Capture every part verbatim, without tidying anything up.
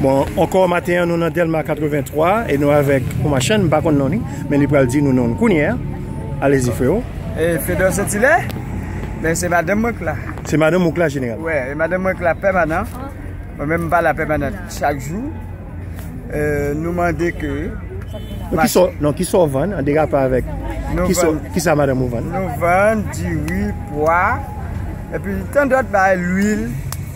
Bon, ankò maten an, nou nan Dèlma katrevenntwa e nou avèk yon machann, m pa konn non li, men li pral di nou non l kounye a. Alezi, freo. E Fedor Sentilè, men se madanm mwen k la. Se madanm ou k la, jeneral? Wè, e madanm mwen k la pèmanan. Mwen menm, m pa la pèmanan chak jou. E, nou mande ke... Non, kisa, non, kisa w vann an derapè avèk... Nou kisa, vann, kisa madanm ou vann? Nou vann diri, pwa, epi tan dòt bagay, lwil,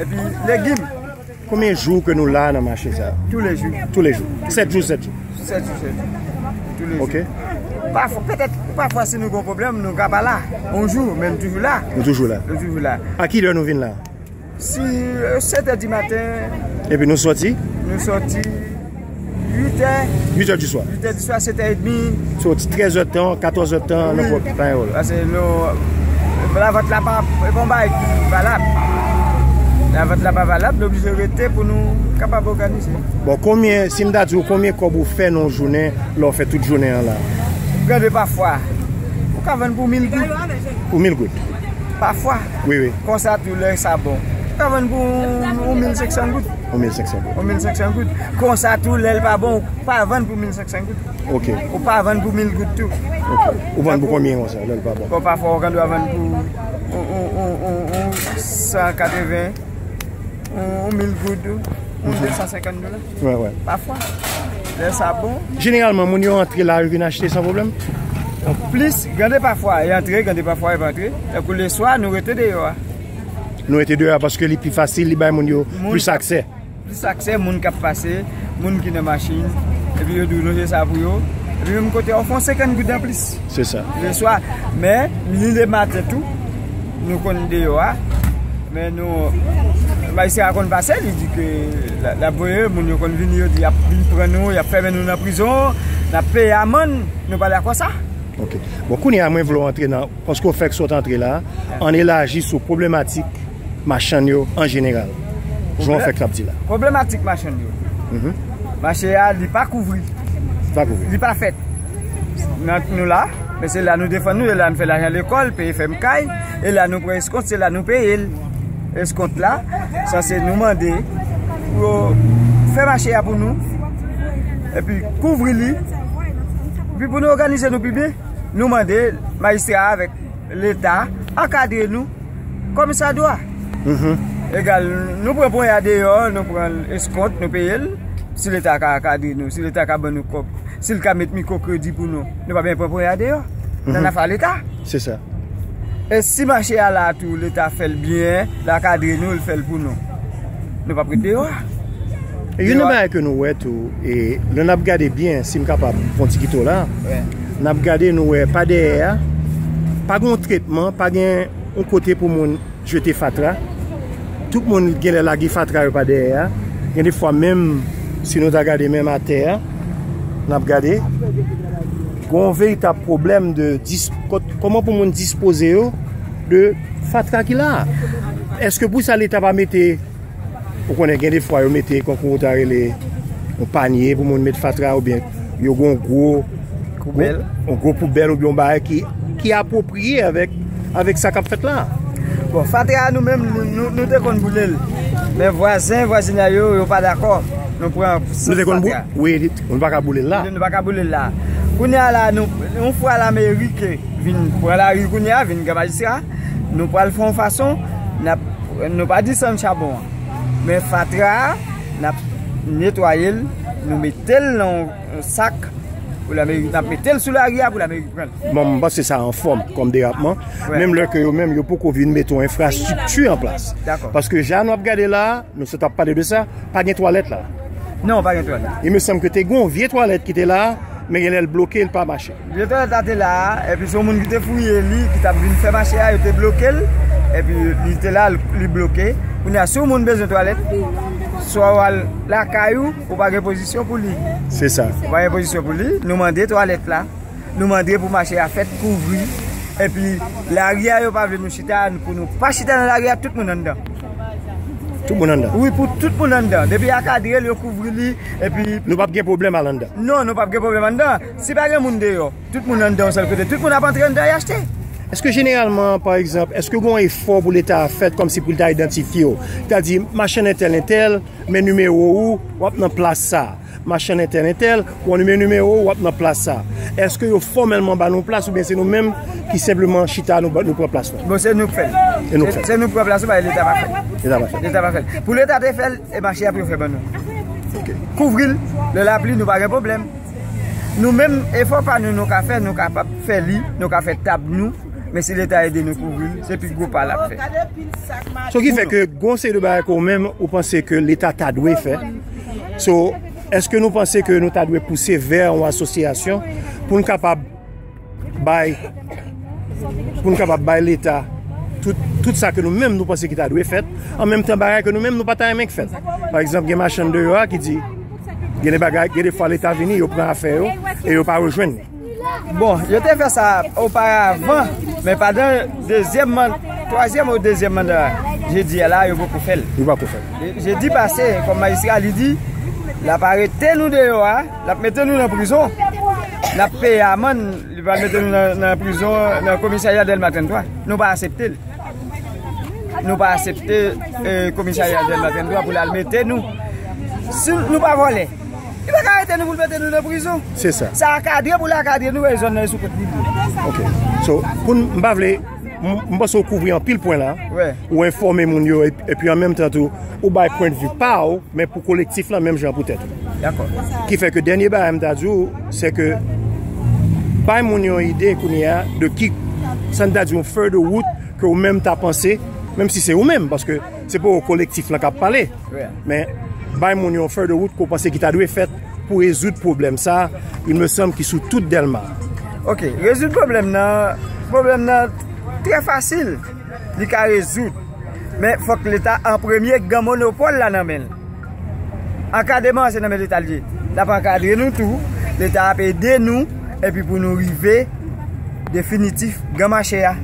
epi legim. Konbyen jou ke nou la nan mache sa? Tou le jou. Tou le jou. Sèt jou, sèt jou. Sèt jou, sèt jou. Tou le jou. Ok. Pafwa, petèt, pafwa, si nou gon pwoblèm, nou ka pa la. On jou, men nou toujou la. Nou toujou la. Nou toujou la. A kilè nou vin la? Si, e, sèt è di maten. Epi nou sòti? Nou sòti uit è. Uit è di swa. Uit è di swa, sèt è edmi. Sòti trèz è tan, katòz è tan, wi, nenpòt tan yo la. Paske nou, lavant la pa, e pa yon bagay ki valab. Lavant la pa valab, nou oblije rete pou nou kapab òganize. Bon, konbyen, si m ta di w konbyen kòb ou fè nan yon jounen, lè w fè tout jounen an la? Gade pafwa. Ou ka vann pou mil goud. Pou mil goud? Pafwa. Wi, wi. Konsa tou lè sa bon. Ou ka vann pou yon, yon mil senk san goud. Yon mil senk san goud. Yon mil senk san goud. Konsa tou lè l pa bon, ou pa vann pou mil senk san goud. Ok. Ou pa vann pou mil goud tou. Ok. Ou vann pou konbyen konsa, lè l pa bon? Bon, pafwa, ou gen dwa vann pou yon, yon, yon, yon, yon san katreven, yon, yon mil goud, yon de san senkant dola. Wè, wè. Pafwa. Lè sa bon. Jeneralman, moun yo antre la, yo vin achte san pwoblèm? Plis, gen de pafwa, yo antre, gen de pafwa, yo pa antre. Tankou leswa, nou rete deyò a. Nou rete deyò a paske li pi fasil, li bay moun yo plis aksè. Plis aksè, moun k ap pase, moun ki nan machin, epi yo di w lonje sa pou yo. Epi menm kote a, ou fè yon senkant goud anplis. Se sa. Leswa, men, ni lematen tou, nou konn deyò a. Men nou, majistra a konn pase, li di ke l ap voye, moun yo konn vini, yo di y ap vin pran nou, y ap fèmen nou nan prizon, n ap peye amann, nou pa dakò sa. Ok. Bon, kounye a, mwen vle w antre nan, paske w fèk sot antre la, ann elaji sou pwoblematik machann yo an jeneral. Jan w fèk ap di la. Pwoblematik machann yo. Mhm. Mache a, li pa kouvri. Pa kouvri. Li pa fèt. Nan, nou la, men se la nou defann nou, e la nou fè lajan lekòl, peye fèm kay, e la nou pran eskont, se la nou peye l. Eskont la, sanse nou mande pou yo fè mache a pou nou, epi kouvri li, epi pou nou òganize nou pi byen, nou mande majistra avèk Leta ankadre nou kòmsadwa. Mhm. Egal, nou pran ponya deyò, nou pran eskont, nou peye l. Si Leta ka ankadre nou, si Leta ka ban nou kòb, si l ka met mikwokredi pou nou, nou pa bezwen pran ponya deyò. Nan, mhm, afè Leta. Se sa. E si mache a la tou, Leta fè l byen, l ankadre nou, l fè l pou nou, nou p ap ret deyò a. E youn nan bagay ke nou wè tou, e lè n ap gade byen, si m kapab fè yon ti kite w la, wè, n ap gade, nou wè pa dèyè a, pa gen yon tretman, pa gen yon kote pou moun jete fatra. Tout moun genlè lage fatra yo pa dèyè a. Gen de fwa menm, si nou ta gade menm atè a, n ap gade, gen yon veritab pwoblèm de dis-, kò-, kòman pou moun dispoze yo de fatra ki la a. Èske pou sa Leta pa mete, ou konnen gen de fwa yo mete, konkou ou ta rele, yon panye pou moun met fatra, oubyen yo gen yon gwo, poubèl, yon gwo poubèl oubyen yon bagay ki, ki apwopriye avèk, avèk sa k ap fèt la. Bon, fatra a nou menm, nou, nou, nou te konn boule l. Men vwazen, vwazinay yo, yo pa dakò. Nou pran... Nou te konn bou-, wi, nou pa ka boule l la. Nou pa ka boule l la. Kounye a la, nou, yon fwa lameri ke vin pran lari kounye a, vin gen majistra, nou pral fè yon fason, n ap, nou pa desann chabon an. Men fatra a, n ap netwaye l, nou mete l nan yon sak pou lameri, n ap mete l sou lari a pou lameri pran l. Bon, m panse sa anfòm kòm derapman. Wè. Menm lè ke yo menm, yo poko vin mete yon enfrastrikti an plas. Dakò. Paske jan nou ap gade la, nou sot ap pale de sa, pa gen twalèt la. Non, pa gen twalèt. Il me semble que te gen yon vye twalèt ki te la, men genlè l bloke, l pa mache. Vye twalèt la te la, epi se yon moun ki te fouye li, ki t ap vin fè mache a, yo te bloke l, epi li te la, li bloke. Kounye a, si yon moun bezwen twalèt, swa w al lakay ou, ou pa gen pozisyon pou li. Se sa. Ou pa gen pozisyon pou li, nou mande twalèt la, nou mande pou mache a fèt kouvri, epi lari a, yo pa vle nou chita, pou nou pa chita nan lari a, tout moun anndan. Tout moun anndan? Wi, pou tout moun anndan. Depi yo kadre l, yo kouvri li, epi... Nou p ap gen pwoblèm al anndan? Non, nou p ap gen pwoblèm anndan. Si pa gen moun deyò, tout moun anndan yon sèl kote. Tout moun ap antre anndan y achte. Èske jeneralman, pa egzanp, èske gen yon efò pou Leta a fèt kòmsi pou l ta idantifye w? Sètadi, machann entèl, entèl, men nimewo ou, w ap nan plas sa. Machann entèl, entèl, w ap nimewo, nimewo ou, w ap nan plas sa. Èske yo fòmèlman ba nou plas oubyen se nou menm ki senpleman chita, nou, nou pran plas la? Bon, se nou k fè l. E nou k fè l. Se nou k pran plas la, Leta pa fè l. Leta pa fè l. Leta pa fè l. Pou Leta te fè l, e mache a pou yo fè ban nou. Kouvri l, lè lapli, nou pa gen pwoblèm. Nou menm, efò pa nou, nou ka fè, nou kapab fè li, nou ka fè tab nou, men si Leta ede nou kouvri l, se pi gwo pa l ap fè. So ki fè ke gon seri de bagay ke ou menm, ou panse ke Leta ta dwe fè. So, èske nou panse ke nou ta dwe pouse vè yon asosyasyon pou n kapab bay, pou n kapab bay Leta tout, tout sa ke nou menm nou panse ki ta dwe fèt, an menm tan bagay ke nou menm nou pa ta renmen k fèt. Pa egzanp, gen machann deyò a ki di, gen de bagay, gen de fwa Leta vini, yo pran afè yo, e yo pa rejwenn li. Bon, yo te fè sa oparavan, men pandan dezyèm man-, twazyèm ou dezyèm manda Jedi a la, yo poko fè l. Yo poko fè l. Jedi pase, kòm majistra, li di, l ap arete nou deyò a, l ap mete nou nan prizon, n ap peye amann, li pral mete nou nan, nan prizon, nan komisarya Dèlma trannntwa. Nou pa aksepte l. Nou pa aksepte, eh, komisarya Dèlma trannntwa pou l al mete nou. Si nou pa vòlè, li pa ka arete nou pou l mete nou nan prizon. Se sa. Sa akadre pou l akadre nou, e zòn nan e sou kont li. Ok. So, pou n, m pa vle, m, m panse w kouvri anpil pwen la. Ou enfòme moun yo, e, epi an menm tan tou, ou bay pwennvi pa w, men pou kolektif la, menm jan pou tèt ou. Dakò. Ki fè ke dènye bagay m ta di w, se ke bay moun yon ide kounye a de ki, sa n ta di yon feuille de route ke ou menm ta panse, menm si se ou menm, paske se pa w kolektif lan k ap pale. Men bay moun yon feuille de route ke w panse ki ta dwe fèt pou rezoud pwoblèm sa, il me semble, ki sou tout Dèlma. Ok, rezoud pwoblèm nan, pwoblèm nan trè fasil, li ka rezoud. Men fòk Leta an premye gen monopòl la nan men l. Ankadreman an se nan men Leta l ye. L ap ankadre nou tou, Leta ap ede nou, epi pou nou rive definitif gen mache a.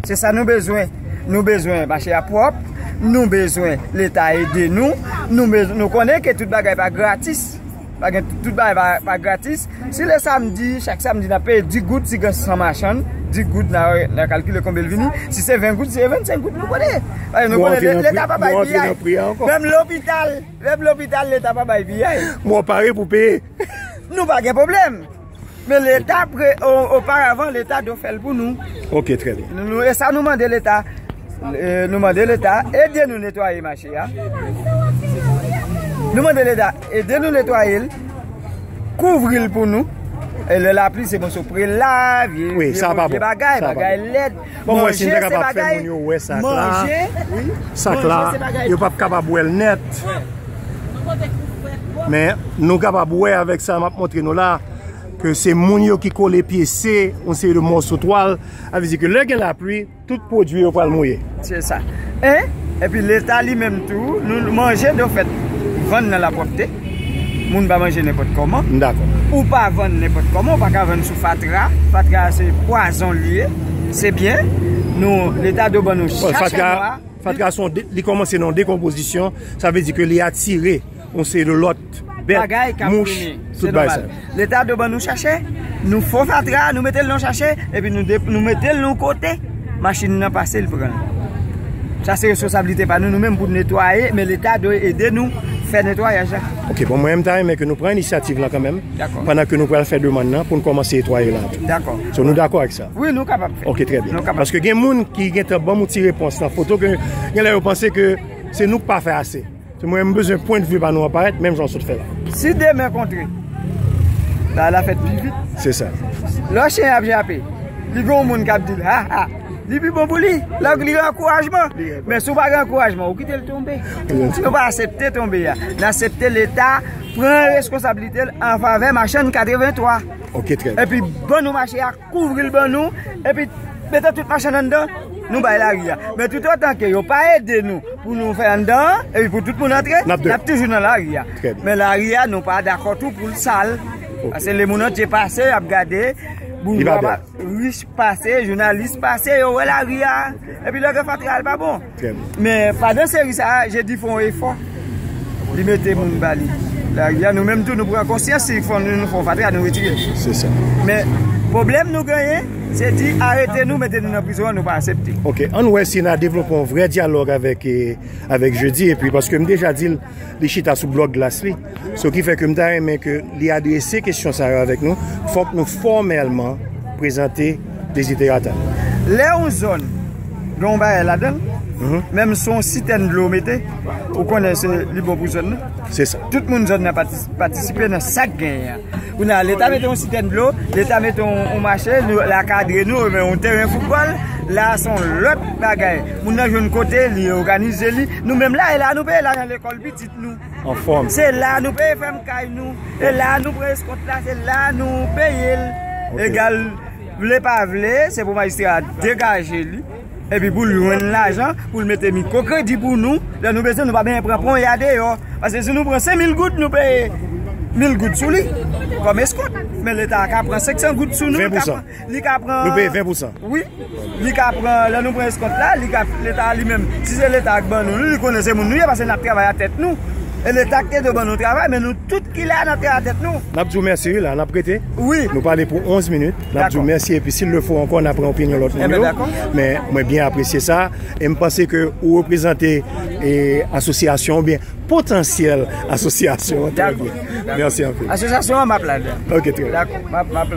Se sa nou bezwen. Nou bezwen mache a pwòp, nou bezwen Leta ede nou, nou bezwen, nou konnen ke tout bagay pa gratis. Pa gen, tout bagay pa, pa gratis. Si le samdi, chak samdi n ap peye dis goud, si gen san machann, dis goud, n a, n a kalkile konbyen l vini. Si se ven goud, se vennsenk goud nou konnen. Paske nou konnen Leta pa bay piyay. Menm lopital, menm lopital, Leta pa bay piyay. Mwen pare pou peye. Nou pa gen pwoblèm. Men Leta, pre, o, oparavan, Leta dwe fè l pou nou. Ok, trè byen. Nou, nou, e sa nou mande Leta. E, nou mande Leta ede nou netwaye mache a. Nou mande Leta ede nou netwaye l, kouvri l pou nou. E lè lapli, se moso prela, vye, vye, vye bagay, bagay lèd. Bon, mwen wè si n ta kapab fè moun yo wè sak la. Sak la, yo p ap kapab wè l nèt. Men nou kapab wè avèk sa m ap montre nou la, ke se moun yo ki kole pyese yon seri de mòso twal. Sa vle di ke lè gen lapli, tout pwodui yo pral mouye. Se sa. E, epi Leta li menm tou, nou, manje dwe fèt vann nan lapwòpte. Moun pa manje nenpòt kòman. M dakò. Ou pa vann nenpòt kòman, ou pa ka vann sou fatra. Fatra se pwazon li ye. Se byen. Nou, Leta dwe ban nou chache nwa. Fatra se yon de-, li kòmanse nan yon dekonpozisyon, sa vle di ke li atire yon seri de lòt bèt, mouch, tout bagay sa. Leta dwe ban nou chache, nou fè fatra, nou mete l nan chache, epi nou de-, nou mete l nan kote, machin nan pase, l pran l. Sa se responsablite pa nou, nou menm pou netwaye, men Leta dwe ede nou fè netwayaj la. Ok, bon, mwen, m ta renmen ke nou pran inisyativ lan kanmenm, pandan ke nou pral fè demann nan, pou n kòmanse netwaye la tou. Dakò. So, nou dakò ak sa? Wi, nou kapab fè. Ok, trè byen. Nou kapab. Paske gen moun ki gentan ban m yon ti repons nan foto ke gen lè yo panse ke se nou k pa fè ase. Se mwen, m bezwen pwennvi pa nou an parèt, menm jan w sot fè la. Si de men kontre, bagay la fèt pi vit. Se sa. Lè chen ap jape, li gen yon moun k ap di l, ha, ha. Li pi bon pou li. Lè li gen ankourajman. Men si w pa gen ankourajman, ou kite l tonbe. Nou pa aksepte tonbe a. N aksepte Leta pran responsablite l an favè machann katrevenntwa. Ok, trè byen. Epi ban nou mache a, kouvri l ban nou, epi mete tout machann anndan, nou bay lari a. Men toutotan ke yo pa ede nou pou nou fè anndan an, epi pou tout moun antre, n ap toujou nan lari a. Trè byen. Men lari a, nou pa dakò tou pou l sal. Ok. Paske lemonn antye pase, y ap gade, boujwa pa, rich pase, jounalis pase, yo wè lari a. Epi lè gen fatra, l pa bon. Trè byen. Men pandan seri sa a, Jedi fè yon efò. Li mete moun ba li. Lari a, nou menm tou, nou pran konsyans, si fò nou, nou fè yon fatra, nou retire l. Se sa. Men pwoblèm nou genyen, Se di arete nou, mete nou nan prizon an, nou pa aksepte. Ok, ann wè si n a devlope yon vrè dyalòg avèk, eh, avèk Jedi, epi paske m deja di l, li chita sou blòk glas li. So ki fè ke m ta renmen ke li adrese kesyon sa yo avèk nou, fòk nou fòmèlman prezante Desiderata. Lè yon zòn gen yon bagay ladan l, menm si yon sitèn dlo mete, ou konnen se li bon pou zòn nan. Se sa. Tout moun zòn nan pati-, patisipe nan sa k genyen an. Kounye a, Leta mete yon sitèn dlo, Leta mete yon, yon mache, nou, la kadre nou, men yon teren foutbòl, la se yon lòt bagay. Moun nan jwenn kote, li òganize li. Nou menm la, e la nou peye lajan lekòl pitit nou. Anfòm. Se la nou peye fèm kay nou. E la nou pran eskòt la, se la nou peye l. Ok. Egal, vle pa vle, se pou majistra a degaje li. Epi pou l jwenn lajan, pou l mete mikwokredi pou nou. Lè nou bezwen, nou pa bezwen pran ponya deyò. Paske si nou pran senk mil goud, nou peye mil goud sou li kòm eskòt. Men Leta a ka pran senk san goud sou nou, li ka pran, li ka pran. Nou peye ven pou san. Wi. Li ka pran, lè nou pran eskòt la, li ka, Leta a li menm, si se Leta k ban nou li, li konnen se moun nou ye, paske n ap travay a tèt nou. E Leta k te dwe ban nou travay, men nou tout ki la, n ap travay a tèt nou. N ap di w mèsi, wi, la, n ap rete. Wi. Nou pale pou onz minit. N ap di w mèsi, epi si l le fo ankò, n ap pran opinyon lòt moun yo. Dakò. Men mwen byen apresye sa. E m panse ke ou reprezante, e, asosyasyon oubyen potansyèl asosyasyon an trè byen. Dakò. Mèsi anpil. Asosyasyon an, m ap ladan. Ok, trè byen. Dakò. M ap, m ap